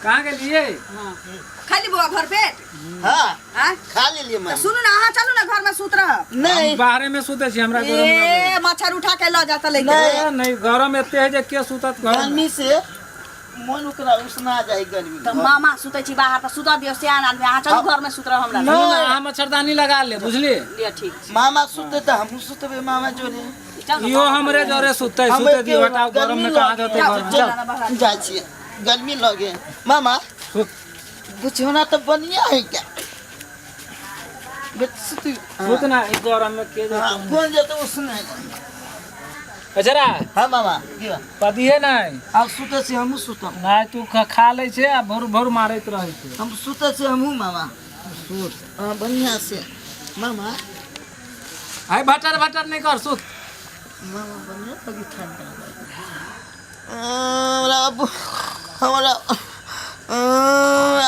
कहाँ गेलियै? खाली बौआ भर पेट। हाँ। आँय? खा लेलियै तऽ मामी। सुनू ने, अहाँ चलू ने घर में सुत रहब। नहीं। हम बाहरे में सुते छी, हमरा गरम ए मच्छर उठा के लऽ जाता लेके। नहीं। ए, नहीं, गरम एते है जे के सुतत घर में? गर्मी से मन ओकरा उसना जाए गर्मी। तऽ मामा सुतै छी बाहर तऽ सुतऽ दियौ, सियान आदमी। अहाँ चलू घर में सुत रहब हमरा। सुनू ने, अहाँ मच्छरदानी लगा ले, बुझलियै? लिअ, ठीक छै। मामा सुते तऽ हमहूँ सुतबै मामा जोरे। चल ने, इहो मामा। हमरे जरे सुतते, हम सुते दियौ, एके हटाउ, गरम में गर्मी कहाँ लगे। जेतै घर में? चल, चल। बाहर। जाइ छियै, गर्मी लगे मामा। सुत। बिछौना तऽ बढ़िया है क्या? सुत। सुत ना, ई गरम में के हाँ, जेतै? कोन जेतै उसने? अच्छा रा। हाँ मामा, की बा? पदिहे नहीं। आब सुतै छी, हमहूँ सुतम। नहीं, तू खा लै छै आ भोर भोर मारैत रहै छै। हम सुतै छी हमहूँ मामा। सुत। हाँ, बढ़िया से मामा। है भटर भटर नहीं कर, सुत। मामा, बढ़िया लगी, ठंडा लगी। हमरा हमरा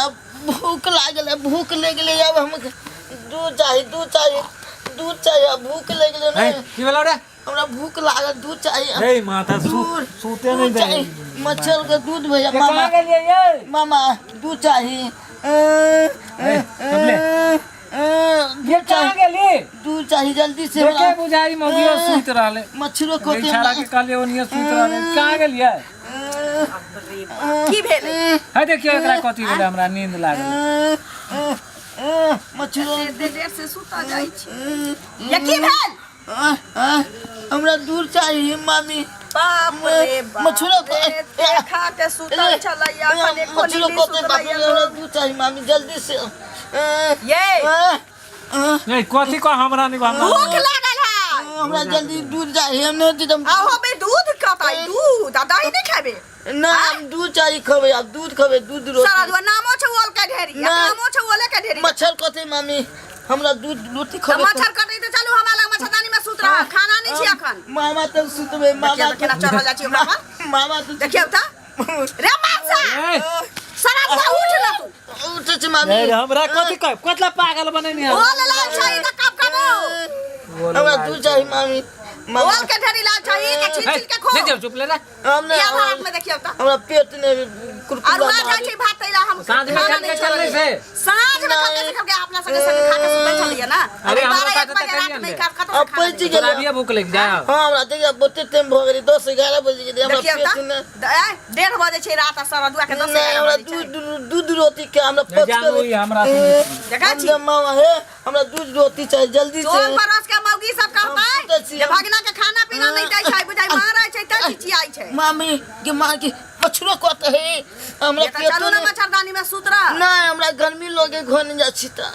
अब भूख लागल है, भूख लागि गेलै। अब हम दूध चाही, दूध चाही, दूध चाही। अब भूख लागि गेलै। है की भेलौ रे? हमरा भूख लागल, दूध चाही। हे माता, दूध सुते नहीं दूध दे। चाही, मच्छर के दूध भैया। के मामा। कहाँ गेलियै ये? मामा, दूध चाही। ए, सबले। ये दूध कहाँ चाही। गेली? दूध चाही जल्दी से। देखे हमरा बुझाई मौगियो सुति रहले। मच्छरो गई कोते। छाड़ा के कहलियै ओनिये सुति रहले, कहाँ गेलियै? की भेलै? है देखियौ, एकरा कथी भेलै, हमरा नींद लागल। मच्छरो। देर देर से सुतऽ जाइ छी या की भेल? हमरा दूध चाही मामी। बाप रे बाप। मछुरो रे, खा के सुतल छलैया, अखन एको मछुरो नींद कोते बाप रे। सुतलैया। हमरा दूध चाही मामी, जल्दी से। ये नहीं, कथी कह, हमरा नहीं हमरा। भूख लागल है। हमरा जल्दी दूध चाही, हम नहीं एकदम। आहो बे, दूध कतै? दूध आ दही नहीं खेबे? ना, हम दूध चाही, खबै आब दूध खबै, दूध रोटी। सारा दुआ नामो छौ ओल के ढेरी आ नहीं। कामो छौ ओले के ढेरी। मच्छर कते मामी, हमरा दूध रोटी तऽ खबै। मच्छर कटै तऽ चलू हमरा लग, मच्छरदानी में सुत रह, खाना नहीं छी अखन। मामा तब सुतबै मामा। देखियौ तऽ केना चढ़ल जाइ छी ओकरा पर। मामा तो देखियौ तऽ रे मानसा। ए, सारा दुआ उठ ना तू। उठै छी मामी। ए, हमरा कथी कह, कतला पागल बनेनी है? ओल लाल छै तऽ कब कबो। हमरा दूध चाही मामी, मामा। ओल के ढेरी लाल छै तऽ छील छील के खो। नहीं जाओ, चुप ले रे। हम या नहीं। भात में देखियौ तऽ। हमरा पेट ने कुरकुरा और वहाँ मारे। जाइ छै भात तैला हम साँझ में खाना खाके नहीं चललै छोड़लियै। से? साँझ में खलके से खलके अपना संगे संगे खा के सुतल छलियै ना। अरे, अभी हमरो 12 साथे 1 तऽ बजे रात कहिया में ने। का कतऽ से अब खाना पहुँच देबै? गेलै। तोरा अभिये भूख लागि जाय। हाँ, हमरा देखिए बहुते टाइम भऽ गेलै, 10 11 बजे गेलै हमरा। देखियौ पेट तऽ ने 1:30 बजे छै रात आ सारा दुआ के 10 नहीं, 11 हमरा बजे छै। दूध दूध रोटी के हमरा नहीं पच जानू, ई हमरा से देखै छी? मामा हे, हमरा दूध रोटी चाही जल्दी से। टोल पड़ोस के मौगी सब हम कहतै सुतै छी। जे भगना के खाना पीना नहीं दै छै, बुझाइ मारै छै तै चिचियाइ छै। मामी के माँ के मछरो कत है हमरा। ये तऽ पेटो चलू ना, ने मच्छरदानी में सुत रह। नहीं, हमरा गर्मी लगे, घर नहीं जाइ छी तऽ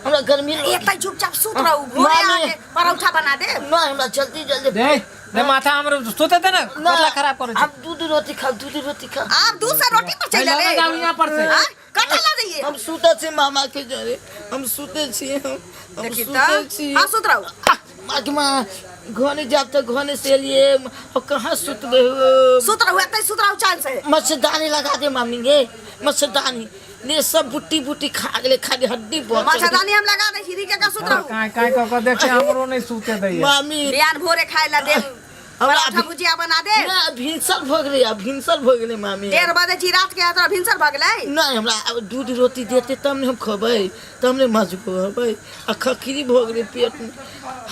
हमरा गर्मी लगे। एतै चुपचाप सुत रहू, भोरे मामी। आके परौठा बना दे। नहीं, हमरा जल्दी जल्दी दे दे माथा, हमरो सुते दे ना। ना, कतला खराब करै छै? हम दूध रोटी खा, दूध रोटी खा। आब दूध से रोटी पर चलि लऽ एलै। जाउ यहाँ पर से। आँय, कतऽ लऽ जइयै? हम सुतै छी मामा के जरे, हम सुतै छी, हम हम देखी सुतै तऽ छी। हाँ, सुत रहू। आह, माँ के माँ, घने जाब तऽ घने से एलिए, हम कहाँ सुतबै हो? सुत रहू, एतै सुत रहू चैन से। मच्छरदानी लगा दे मामी गे, मच्छरदानी ने सब बुट्टी बुट्टी खा गेलै, खाली हड्डी बचल। मच्छरदानी हम लगा दै छी, री के सुत रहू। काय काय कऽ कऽ देखे, हमरो नहीं सुते दैया। मामी। बिहान भोरे खाय ला देब। हमरा पराठा भुजिया बना दे। ना, भिनसर भऽ गेलै, आब भिनसर भऽ गेलै मामी। 1:30 बजे छी रात के, तोरा भिनसर भऽ गेलै? नहि, हमरा आब दूध रोटी देतै तब ने हम खबै, तब ने मजबूत हेबै। आ खखरी भऽ गेलै पेटमे,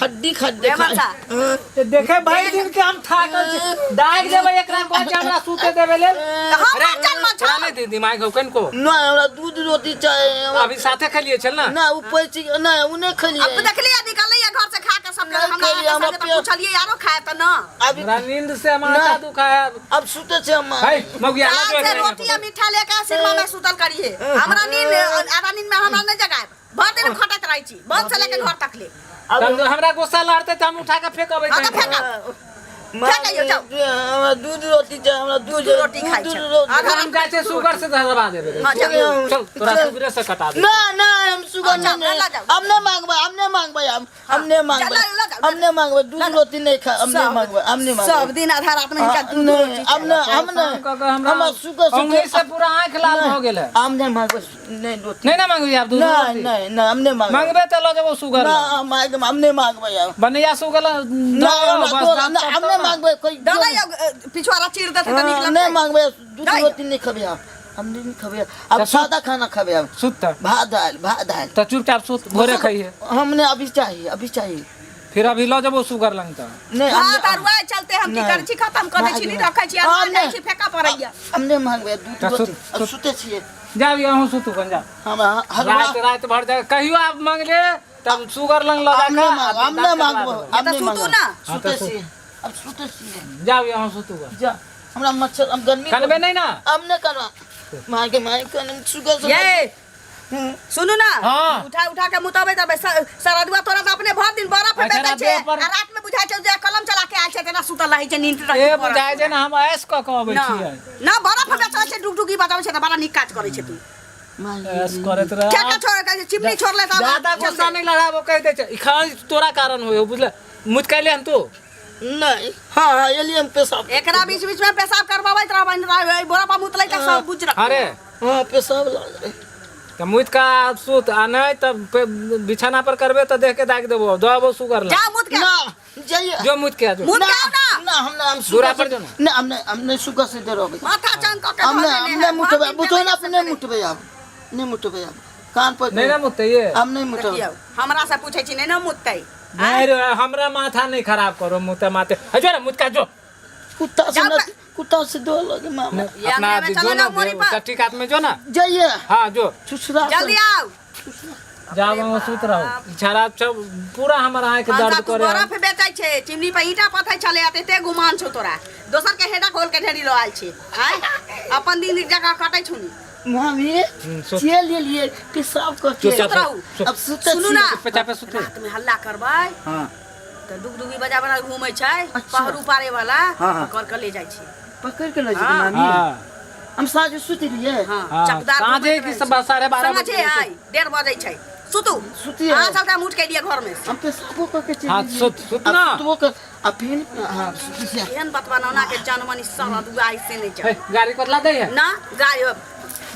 हड्डी खड्डे रे मनसा। हाँ। ते देखे, भरि दिन के हम थाकल छी, दागि देबै एकरा, कहै छै हमरा सुते देबै लेल। तऽ हम बच्चन में तोरा छौ। नहि दिमाग हौ कनिको? नहि, हमरा दूध रोटी चाही हमरा। अभी साथे खेलिए छल ना? नहि, ओ पैची नहि, ओ नहि अब खेलियै। देखलियै निकललै घर से खा के सब। नहि हमरा खेलियै, हमरा संगे तऽ पेट- पुछलियै आरो खाय तऽ न। अभी हमरा नींद से माथा नहि। दुखाय। अब सुते छै हम। है मौगिया दाल से रोटी आ मीठा लेके सिरमा में सुतल करिए। हमरा नींद, आधा नींद में हमरा नहीं जगाएब। भर दिन खटैत रहै छी, बंद से लेके घर तक ले। अब तब हमरा गुस्सा लड़ते तऽ हम उठा के फेंकबै। हाँ तऽ फेंकब। फेंक आइयो, जाउ। हमरा दूध रोटी चाही, हमरा दूध दूध रोटी खाइ दूध छै। रोटी। आधा हम जाइ छै, सुगर से धरबा देबै। हाँ, जाउ। चल, तोरा सुगरे से कटा दे। ना ना, हम सुगर हाँ, नहीं। जाउ, लऽ जाउ। हम नहीं मांगबै, हम नहीं मांगबै, हम हम नहीं मांगबै। लऽ जाउ। हम नहीं मांगबै, दूध रोटी नहीं खा, हम नहीं सब- मांगबै, हम नहीं मांगबै। सब दिन आधा रात में हिनका हाँ, दूध नहीं, रोटी हम नहीं, हम शाम नहीं कऽ कऽ हमरा हम सुगर अंगुरी से पूरा आँखि लाल भऽ गेल है। हम नहीं मांगबै, नहीं रोटी। नहीं ना मांगबी आब दूध नहीं। रोटी? नहीं नहीं, हम नहीं मांगबै। मांगबे तऽ लऽ जेबो सुगर। ना, हम मांगबै, हम नहीं मांगबै आब। बनैया सुगर ना, हमरा ना, हम नहीं मांगबै कोई। दऽ पिछुआरा चीर देतै तऽ नीक हाँ, लगतै। नहीं मांगबै, दूध नहीं। रोटी नहीं खबै हम। हम नहीं खबे अब, सादा खाना खबे अब। सुत त। भात दाल, भात दाल। त चुपचाप सुत, भोरे खइहे। हमने अभी चाहिए, अभी चाहिए। फिर अभी ल जबो सुगर लंग त। नहीं। हाँ हमने तरुआ चलते हम की नहीं। करै छी, खत्म कर दै छी, नहीं रखै छी, हम हम जाइ नहीं। छी, फेका पड़ैया। हमने मांगबे दूध त रोटी। अब सुते छिए। जा अभी अहूँ सुतू कन जा। हम हलवा। रात रात भर जा, कहियो आप मांगले तब सुगर लंग ल हम जाके नहीं मांगबो, हम नहीं मांगबो, हम त नहीं सुतू मांगबो। ना। हाँ, सुते त सुत। छिए, अब सुते छिए। जा अभी अहूँ सुतू कन। जा, हमरा मच्छर, हम गर्मी। कनबे नहीं ना? हम नहीं करवा मार के, मार के सुगर से। ये सुनू ना। हाँ। उठा उठा के मुताबै तबै सरदुआ तोरा त अपने भर दिन बरफ अच्छा, बेचै छै रात पर- आ रात में बुझाइ छै जे कलम चला के आयल छै, तेना सुतल रहै छै, नींद रहै ए छै। बुझाइ छै ने हम ऐश कऽ के अबै ना छियै। ना, बरफ बेचै छै, डुगडुगी बजाबै छै त बड़ा नीक काज करै छै तू। ऐश करैत रह। क्या क्या छोड़ के चिमनी छोड़ले त ज्यादा गुस्सा नहीं लड़ाबो, कहि दै छै। ई खाली तोरा कारण होय हो, बुझले? मुझ कैले हन तू? नहीं, हाँ हाँ, एलिए हम पेशाब। एकरा बीच बीच में पेशाब करवाबैत रहबै, एहि बोरा पर मुतलै त सब बुझ रख। अरे। हाँ, पेशाब लागल। तऽ मुति का सुत, आ नहीं तब बिछाना पर करबे तऽ देख के दागि देबो, दबो सुगर ला। जा मुत के। ना जाइए। जो मुति के आ जो। मुत के आओ ना। ना, हम ना, हम दूरा सुगर पर से जो ना। ना, हम नहीं, हम नहीं सुगर से डरबै। माथा चंग क के हम धऽ नहीं, देने हम है। नहीं मुतबै, भर दिन बुझो ना, देबै नहीं मुतबै अब, नहीं मुतबै अब कान पर। नहीं ना मुतै ये। हम नहीं मुतबै। देखियौ, हमरा से पूछै छी, नहीं ना मुततै। नहीं रे, हमरा माथा नहीं खराब करो, मुते माथे है जो ना, मुत का जो। कुत्ता से जाओ। न कुत्ता से दो लगे मामा। ये अपना अंगने में जो चलो ना ना, मोरी पर। चट्टी कात में जो ना। जाइए। हाँ, जो। चुसरा से- जल्दी आओ। जा, वहाँ सुत रहो। छाड़ा सब पूरा हमर आँख मानसा दर्द तू करे। बरफ बेचै छै, चिमनी पर ईंटा पथै छलै, आ एते गुमान छौ तोरा, दोसर के हेडा खोल के ढेरी लऽ आयल छी। आँय, अपन दिन जगह कटै छौ नी। मामी। सुत। चल लिए पेशाब करके। चुपचाप सुत रहू। सुत। अब सुते सुनू छियै। ना। चुपचाप सुत। रात में हल्ला करबै हाँ। तऽ डुगडुगी बजा बजा घूमै छै। अच्छा। पहरू पारे वाला। हाँ, हाँ। पकड़ के ले जाइ छै। पकड़ के लऽ जेतै। हाँ। मामी। हाँ। हम साँझ सुति लिए। हाँ। हाँ, चकदार साँझे घूमैत की रहै सब छै। 12:30 साँझे बजे। आइ 1:30 बजै छै, सुतू। सुतिए। अहाँ चलते हम उठ के लिए घर में से। हम पेशाबो करके चलि हाँ, गेलियै। सुत- सुत अब ना। सुतबो कर आ फिर, हाँ, सुति छियै। एहन बतवा नौना के जानमनी सरदुआ ऐसे नहीं हे, जाए। गाड़ी कतला दै है ना गाय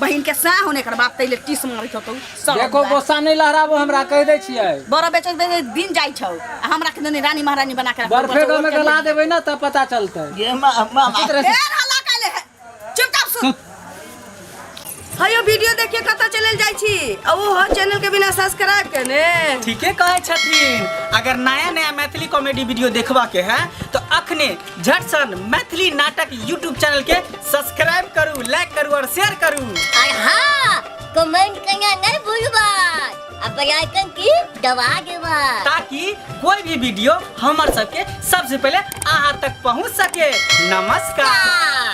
बहिन के साह होने कर बाप तैले टीस मारै छौ तू। देखो, गुस्सा नहीं लहराबो, हमरा कहि दै छियै। बड़ा बेचैत बेचैत दिन जाइ छौ आ हमरा के देने रानी महारानी बना के रखल। बर्फे गाँव में गला देबै ना तब पता चलतै। गे मामा। सुत रह। फेर हल्ला कैले है, चुपचाप सुत। सुत। हयो, वीडियो देखिए कतऽ चलल जाइ छी आ ओ हो चैनल के बिना सब्सक्राइब केने। ठीके कहै छथिन। अगर नया नया मैथिली कॉमेडी वीडियो देखबा के है तो अखने झटसन मैथिली नाटक यूट्यूब चैनल के सब्सक्राइब करू, लाइक करू और शेयर करू। और हाँ, कमेंट करना नहीं भूलबा आ बेल आइकन की दबा देबा, ताकि कोई भी वीडियो हमर सबके सबसे पहले अहाँ तक पहुँच सके। नमस्कार।